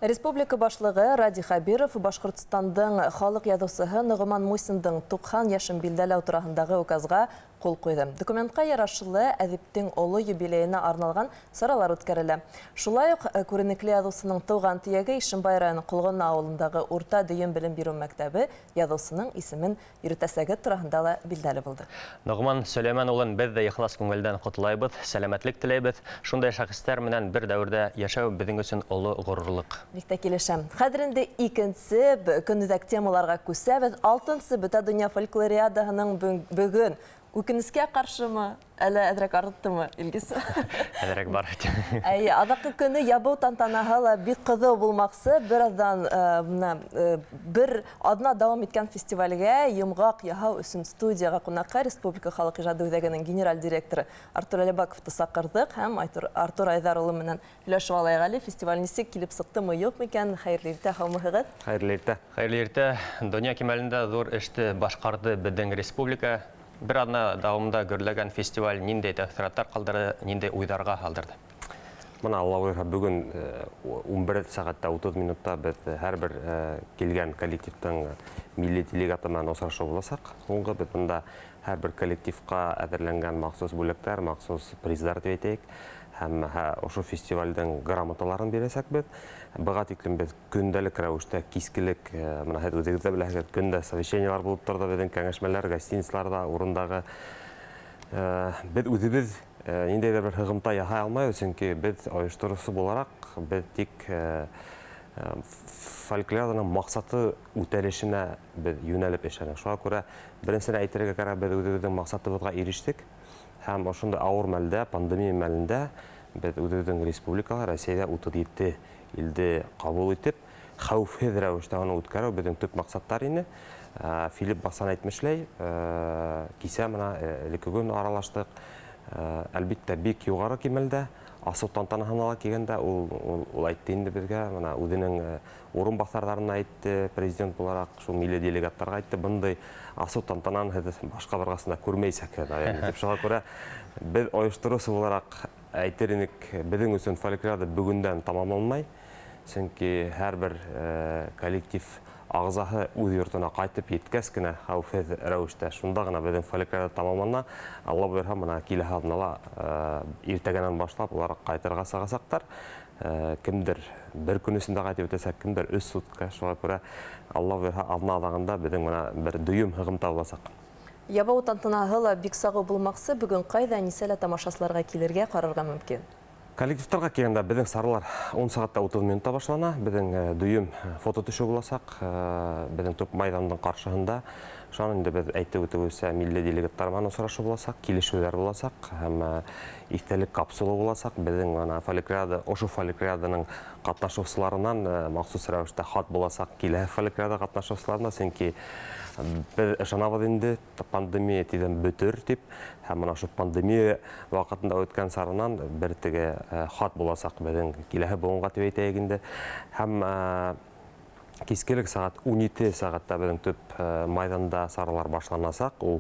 Республика башлығы Радий Хәбиров Башҡортостандың халыҡ яҙыусыһы Ноғоман Мусиндың 90 йәшен билдәләү тураһындағы указға ҡул ҡуйҙы. Документҡа ярашлы, әҙиптең оло юбилейына арналған саралар үткәрелә. Шулай уҡ күренекле яҙыусының тыуған төйәге Ишембай районы Ҡолғона ауылындағы урта дөйөм белем биреү мәктәбе яҙыусының исемен йөрөтәсәге тураһында ла билдәле булды. Ноғман Сөләймән улын беҙ ҙә ихлас күңелдән ҡотлайбыҙ, сәләмәтлек теләйбеҙ. Шундай шәхестәр менән бер дәүерҙә йәшәү беҙҙең өсөн оло ғорурлыҡ. Бик тә килешәм. Хәҙер инде икенсе көнүҙәк темаларға күсәбеҙ. Алтынсы Бөтә донъя фольклориадаһының бөгөн үкенескә ҡаршымы, әллә әҙерәк арыттымы, Илгиз? Әҙерәк бар. Әйе, аҙаҡҡы көнө ябыу тантанаһы ла бик ҡыҙыу булмаҡсы. Бер аҙҙан бына бер аҙна дауам иткән фестивалгә йомғаҡ яһау өсөн студияға ҡунаҡҡа Республика халыҡ ижады үҙәгенең генераль директоры Артур Әлибаковты саҡырҙыҡ һәм Артур Айҙар улы менән һөйләшеп алайыҡ әле. Фестиваль нисек килеп сыҡтымы, юҡ микән? Хәйерле иртә, һаумыһығыҙ? Хәйерле иртә. Хәйерле иртә. Донъя кимәлендә ҙур эште башҡарҙы беҙҙең республика. Бер аҙна дауамында гөрләгән фестиваль ниндәй тәьҫораттар ҡалдырҙы, ниндәй уйҙарға һалдырҙы? Бына Алла бойорһа, бөгөн 11 сәғәттә 30 минутта беҙ һәр бер килгән коллективтың милли делегаты менән осрашыу буласаҡ. Һуңғы беҙ бында һәр бер коллективҡа әҙерләнгән махсус бүләктәр, махсус приздар тип әйтәйек, һәм ошо фестивалдең грамоталарын бирәсәкбеҙ. Быға тиклем беҙ көндәлек рәүештә кискелек, бына һеҙ үҙегеҙ ҙә беләһегеҙ, көндә совещаниелар булып торҙо, беҙҙең кәңәшмәләр, гостиницаларҙа, урындағы. Беҙ үҙебеҙ ниндәйҙер бер һығымта яһай алмайбыҙ, сөнки беҙ ойоштороусы булараҡ, беҙ тик фольклориаданың маҡсаты үтәлешенә беҙ йүнәлеп эшләнек. Шуға күрә беренсенән әйтергә кәрәк, беҙ үҙебеҙҙең маҡсатыбыҙға ирештек. Һәм ошондай ауыр мәлдә, пандемия мәлендә беҙ үҙебеҙҙең республикала, Рәсәйҙә 37 илде ҡабул итеп, хәүефһеҙ рәүештә уны үткәреү беҙҙең төп маҡсаттар ине. Филипп Басан әйтмешләй, кисә бына элекке көн аралаштыҡ. Әлбиттә, бик юғары кимәлдә, асыу тантанаһына ла килгәндә ул әйтте инде беҙгә, бына үҙенең урынбаҫарҙарына әйтте, президент булараҡ, шул милли делегаттарға әйтте, бындай асыу тантананы һеҙ башҡа барғасында күрмәйсәкһеҙ, тип. Шуға күрә беҙ ойоштороусы булараҡ әйтер инек, беҙҙең өсөн фольклориада бөгөндән тамамланмай, сөнки һәр бер коллектив ағзаһы үҙ йортона ҡайтып еткәс кенә хәүефһеҙ рәүештә, шунда ғына беҙҙең фольклориада тамамлана. Алла бойорһа, бына киләһе аҙнала иртәгәнән башлап улар ҡайтырға сығасаҡтар. Кемдер бер көн эсендә ҡайтып етәсәк, кемдер 3 сутка. Шуға күрә Алла бойорһа, аҙна аҙағында беҙҙең бына бер дөйөм һығымта буласаҡ. Ябыу тантанаһы ла бик сағыу булмаҡсы. Бөгөн ҡайҙа, нисәлә тамашасыларға килергә, ҡарарға мөмкин? Коллективтарға килгәндә беҙҙең саралар 10 сәғәттә 30 минутта башлана. Беҙҙең дөйөм фото төшөү буласаҡ, беҙҙең төп майҙандың ҡаршыһында. Шунан инде беҙ әйтеп үтеүебеҙсә, милли делегаттар менән осрашыу буласаҡ, килешеүҙәр буласаҡ һәм иҫтәлек капсула буласаҡ. Беҙҙең бына фольклориада, ошо фольклориаданың ҡатнашыусыларынан махсус рәүештә хат буласаҡ киләһе фольклориада ҡатнашыусыларына, сөнки беҙ ышанабыҙ инде пандемия тиҙҙән бөтөр тип, һәм бына ошо пандемия ваҡытында үткән саранан бер теге хат буласаҡ беҙҙең киләһе быуынға тип әйтәйек инде. Һәм кискелек сәғәт 17 сәғәттә беҙҙең төп майҙанда саралар башланасаҡ. Ул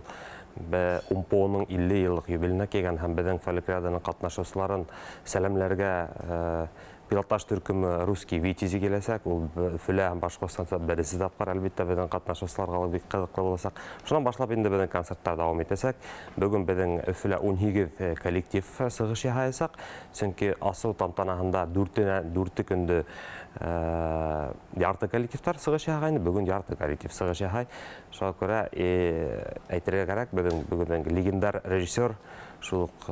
УМПО-ның 50 йыллыҡ юбилейына килгән һәм беҙҙең фольклориаданың ҡатнашыусыларын сәләмләргә пилотаж төркөмө Русский Витязи киләсәк. Ул Өфөлә һәм Башҡортостанда беренсе тапҡыр, әлбиттә, беҙҙең ҡатнашыусыларға ла бик ҡыҙыҡлы буласаҡ. Шунан башлап инде беҙҙең концерттар дауам итәсәк. Бөгөн беҙҙең Өфөлә 18 коллектив сығыш яһаясаҡ, сөнки асыу тантанаһында дүрте көндө ярты коллективтар сығыш яһағайны, бөгөн ярты коллектив сығыш яһай. Шуға күрә, әйтергә кәрәк, беҙҙең бөгөн легендар режиссер, шул уҡ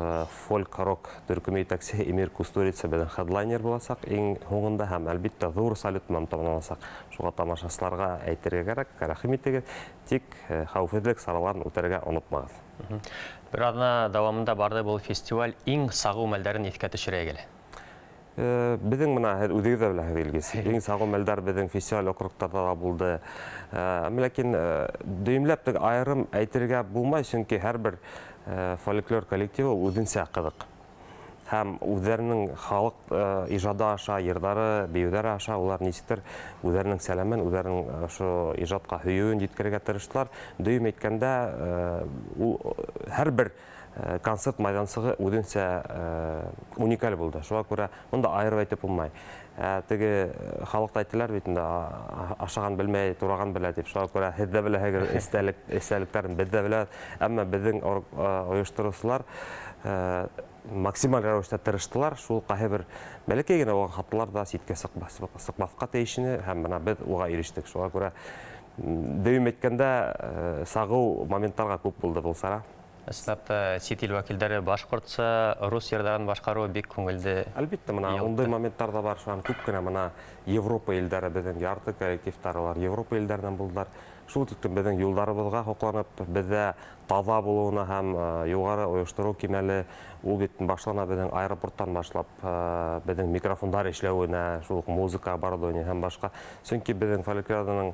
фольк-рок төркөмө етәксеһе Эмир Кустурица беҙҙең хедлайнер буласаҡ иң һуңында һәм әлбиттә ҙур салют менән тамамланасаҡ. Шуға тамашасыларға әйтергә кәрәк, рәхим итегеҙ, тик хәүефһеҙлек сараларын үтәргә онотмағыҙ. Бер аҙна дауамында барҙы был фестиваль, иң сағыу мәлдәрен иҫкә төшөрәйек әле. Беҙҙең бына һеҙ үҙегеҙ ҙә беләһегеҙ, Илгиз, иң сағыу мәлдәр беҙҙең фестиваль округтарҙа ла булды. Ләкин дөйөмләп тик айырым әйтергә булмай, сөнки һәр бер фольклор коллективы үҙенсә ҡыҙыҡ. Һәм үҙҙәренең халыҡ ижады аша, йырҙары, бейеүҙәре аша улар нисектер үҙҙәренең сәләмен, үҙҙәренең ошо ижадҡа һөйөүен еткерергә тырыштылар. Дөйөм әйткәндә, ул һәр бер Концерт майҙансығы үҙенсә уникаль булды. Шуға күрә бында айырып әйтеп булмай. Теге халыҡта әйтәләр бит инде, ашаған белмәй, тураған белә тип. Шуға күрә һеҙ ҙә беләһегеҙ эстәлектәрен, беҙ ҙә беләбеҙ. Әммә беҙҙең ойоштороусылар максималь рәүештә тырыштылар. Шул ҡайһы бер бәләкәй генә булған хаталар ҙа ситкә сыҡмаҫҡа тейеш ине, һәм бына беҙ уға ирештек. Шуға күрә дөйөм әйткәндә, сағыу моменттарға күп булды был сара. Ысынлап та, сит ил вәкилдәре башҡортса, рус йырҙарын башҡарыуы бик күңелде. Әлбиттә, мына ундай моменттар ҙа бар. Шунан күп кенә мына Европа илдәре, беҙҙең ярты коллективтары улар Европа илдәренән булдылар. Шул тиклем беҙҙең юлдарыбыҙға һоҡланып, беҙҙә таҙа булыуына һәм юғары ойоштороу кимәле, ул бит башлана беҙҙең аэропорттан башлап, беҙҙең микрофондар эшләүенә, шул уҡ музыка оборудование һәм башҡа. Сөнки беҙҙең фольклориаданың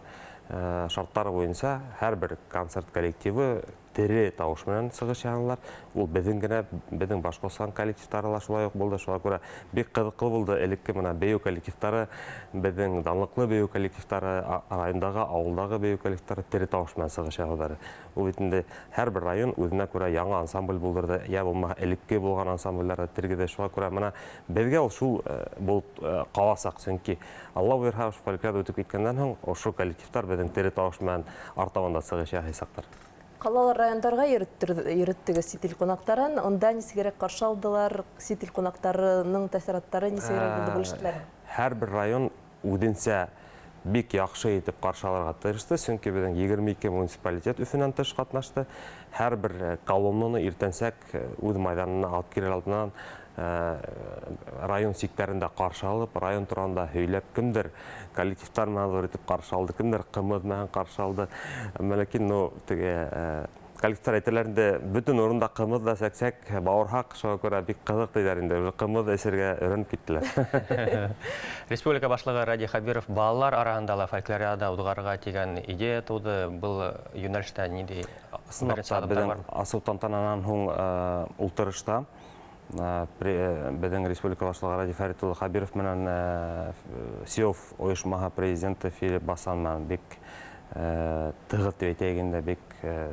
шарттары буйынса һәр бер концерт коллективы тере тауыш менән сығыш яһанылар. Ул беҙҙең генә, беҙҙең Башҡортостан коллективтары ла шулай уҡ булды. Шуға күрә бик ҡыҙыҡлы булды. Элекке мына бейеү коллективтары, беҙҙең данлыҡлы бейеү коллективтары, райондағы, ауылдағы бейеү коллективтары тере тауыш менән сығыш яһауҙары. Ул бит инде һәр бер район үҙенә күрә яңы ансамбль булдырҙы, йә булмаһа элекке булған ансамблдәрҙе тергеҙҙе. Шуға күрә мына беҙгә ул шул булып ҡаласаҡ, сөнки Алла бойорһа, ошо фольклор үтеп киткәндән һуң ошо коллективтар беҙҙең тере тауыш менән артабан да сығыш яһайсаҡтар. Ҡалалар, райондарға йөрөттөгөҙ сит ил ҡунаҡтарын. Унда нисегерәк ҡаршы алдылар? Сит ил ҡунаҡтарының тәьҫораттары нисегерәк булды, бүлештеләр? Һәр бер район үҙенсә бик яҡшы итеп ҡаршы алырға тырышты, сөнки беҙҙең 22 муниципалитет Өфөнән тыш ҡатнашты. Һәр бер колоннаны иртәнсәк үҙ майҙанына алып килер алдынан район сиктәрендә ҡаршы алып, район тураһында һөйләп, кемдер коллективтар менән ҙур итеп ҡаршы алды, кемдер ҡымыҙ менән ҡаршы алды. Әммә ләкин, ну, теге коллективтар әйтәләр инде, бөтөн урында ҡымыҙ ҙа сәксәк, бауырһаҡ, шуға күрә бик ҡыҙыҡ тиҙәр инде, уже ҡымыҙ эсергә өйрәнеп киттеләр. Республика башлығы Радий Хәбиров балалар араһында ла фольклориада уҙғарырға тигән идея тыуҙы. Был йүнәлештә ниндәй Ысынлап беренсе та, аҙымдар беҙҙең бар? асыу тантананан һуң ултырышта беҙҙең республика башлығы Радий Фәрит улы Хәбиров менән СИОФ ойошмаһы президенты Филипп Басан менән бик тығыҙ тип әйтәйек инде, бик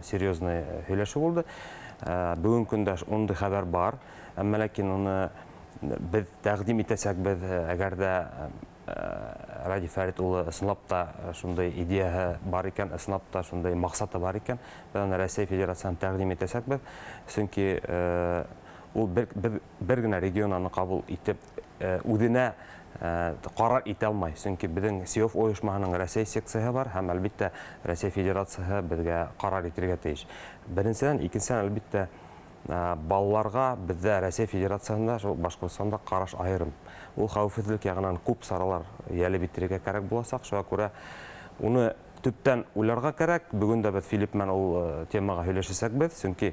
серьезный һөйләшеү булды. Бөгөн көндә ундай хәбәр бар, әммә ләкин уны беҙ тәҡдим итәсәкбеҙ, әгәр ҙә Радий Фәрит улы ысынлап та шундай идеяһы бар икән, ысынлап та шундай маҡсаты бар икән, беҙ аны Рәсәй Федерацияһына тәҡдим итәсәкбеҙ. Сөнки ул бер генә регион аны ҡабул итеп, үҙенә ҡарар итә алмай. Сөнки беҙҙең СИОФ ойошмаһының Рәсәй секцияһы бар һәм, әлбиттә, Рәсәй Федерацияһы беҙгә ҡарар итергә тейеш. Беренсенән, икенсенән, әлбиттә, балаларға беҙҙә Рәсәй Федерацияһында, шул Башҡортостанда ҡараш айырым. Ул хәүефһеҙлек яғынан күп саралар йәлеп итергә кәрәк буласаҡ. Шуға күрә уны төптән уйларға кәрәк. Бөгөн дә беҙ Филипп менән ул темаға һөйләшәсәкбеҙ, сөнки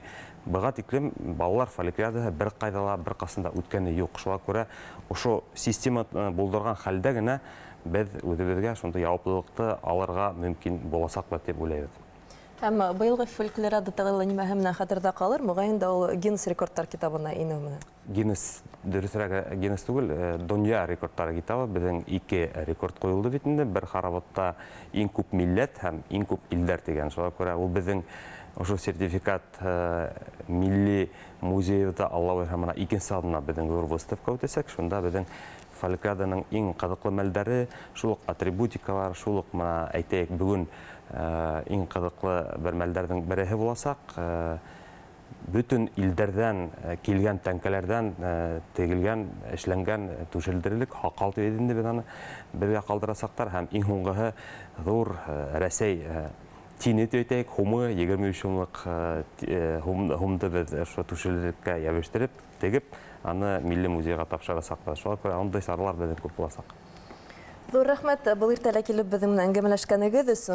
быға тиклем балалар фольклориадаһы бер ҡайҙа ла, бер ҡасан да үткәне юҡ. Шуға күрә ошо система булдырған хәлдә генә беҙ үҙебеҙгә шундай яуаплылыҡты алырға мөмкин буласаҡбыҙ тип уйлайбыҙ. Һәм быйылғы фольклориада тағы ла нимәһе менән хәтерҙә ҡалыр? Моғайын да ул Гиннес рекордтар китабына инеү менән. Гиннес, дөрөҫөрәге Гиннес түгел, донъя рекордтары китабы. Беҙҙең 2 рекорд ҡуйылды бит инде. Бер хороводта иң күп милләт һәм иң күп илдәр тигән. Шуға күрә ул беҙҙең ошо сертификат милли музейҙа Алла бойорһа мына икенсе аҙна беҙҙең ҙур выставка үтәсәк. Шунда беҙҙең фольклориаданың иң ҡыҙыҡлы мәлдәре, шул уҡ атрибутикалар, шул уҡ мына әйтәйек, бөгөн иң ҡыҙыҡлы бер мәлдәрҙең береһе буласаҡ. Бөтөн илдәрҙән килгән тәңкәләрҙән тегелгән, эшләнгән түшелдерелек һаҡал тип инде беҙ аны беҙгә ҡалдырасаҡтар. Һәм иң һуңғыһы ҙур Рәсәй тине тип әйтәйек, һумы, 23 һумлыҡ һумды беҙ ошо түшелдерлеккә йәбештереп, тегеп, аны милли музейға тапшырасаҡбыҙ. Шуға күрә ундай саралар беҙҙең күп буласаҡ. Ҙур рәхмәт был иртәлә килеп беҙҙең менән әңгәмәләшкәнегеҙ өсөн.